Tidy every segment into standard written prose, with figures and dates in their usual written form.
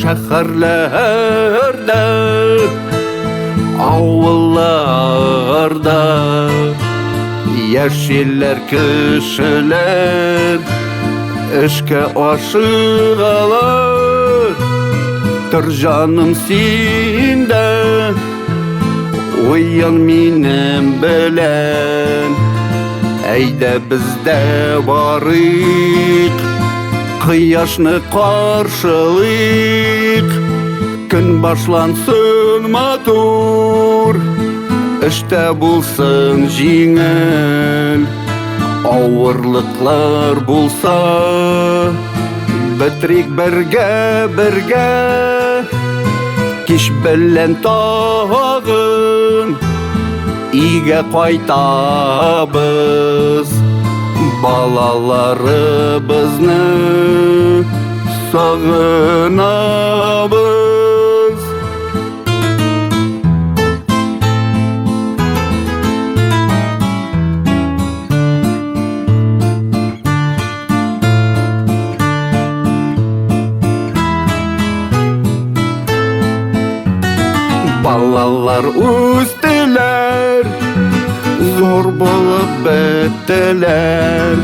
Шәһәрләрдә, авылларда яшиләр кешеләр, эшкә ашыгалар. Тор, җаным, син дә, уян минем белән. Әйдә, без дә барыйк, кояшны каршылыйк. Көн башлансын матур, эштә булсын җиңел. Авырлыклар булса, бетерик бергә, бергә. Кич белән тагын өйгә кайтабыз, балаларыбызны сагынабыз. Балалар үстеләр, зур булып беттеләр.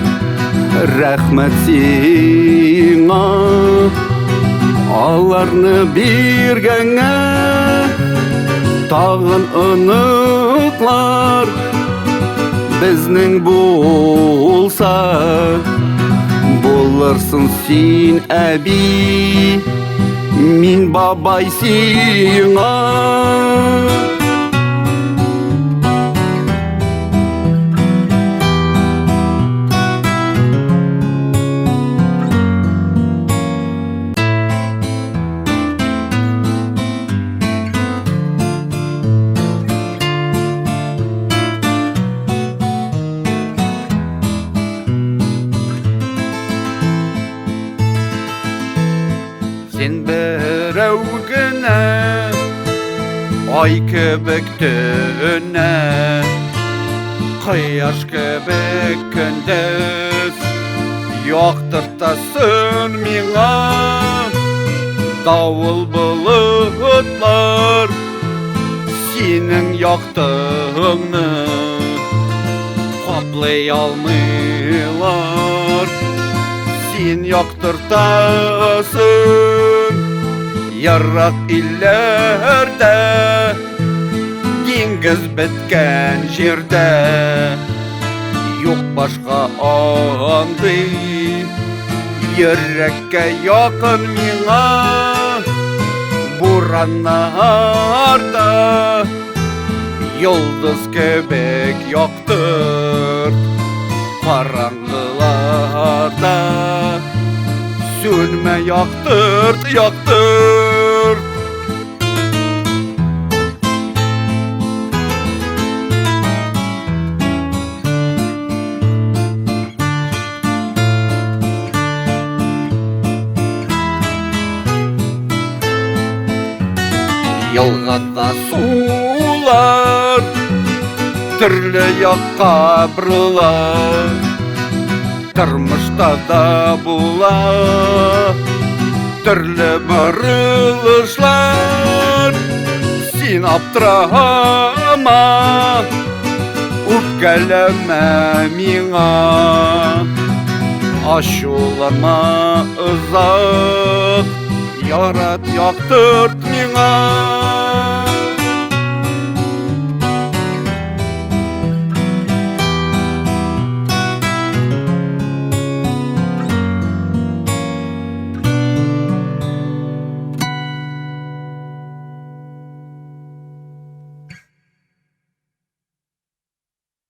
Рәхмәт сиңа, аларны биргәнгә. Тагын оныклар безнең булса, булырсың син әби, мин бабай сиңа. Син берәү генә, ай кебек төнә, кояш кебек көндез яктыртасың миңа. Давыл болытлар синең яктыңны каплый алмыйлар. Син яктыртасың ерак илләрдә, диңгез беткән җирдә. Юк башка андый йөрәккә якын миңа. Бураннарда йолдыз кебек яктырт, караңгыларда сүнмә, яктырт, яктырт. Елгада сулар төрле якка борыла, тормышта да була төрле борылышлар. Син аптырама, үпкәләмә миңа, ачуланма озак, ярат, яктырт миңа.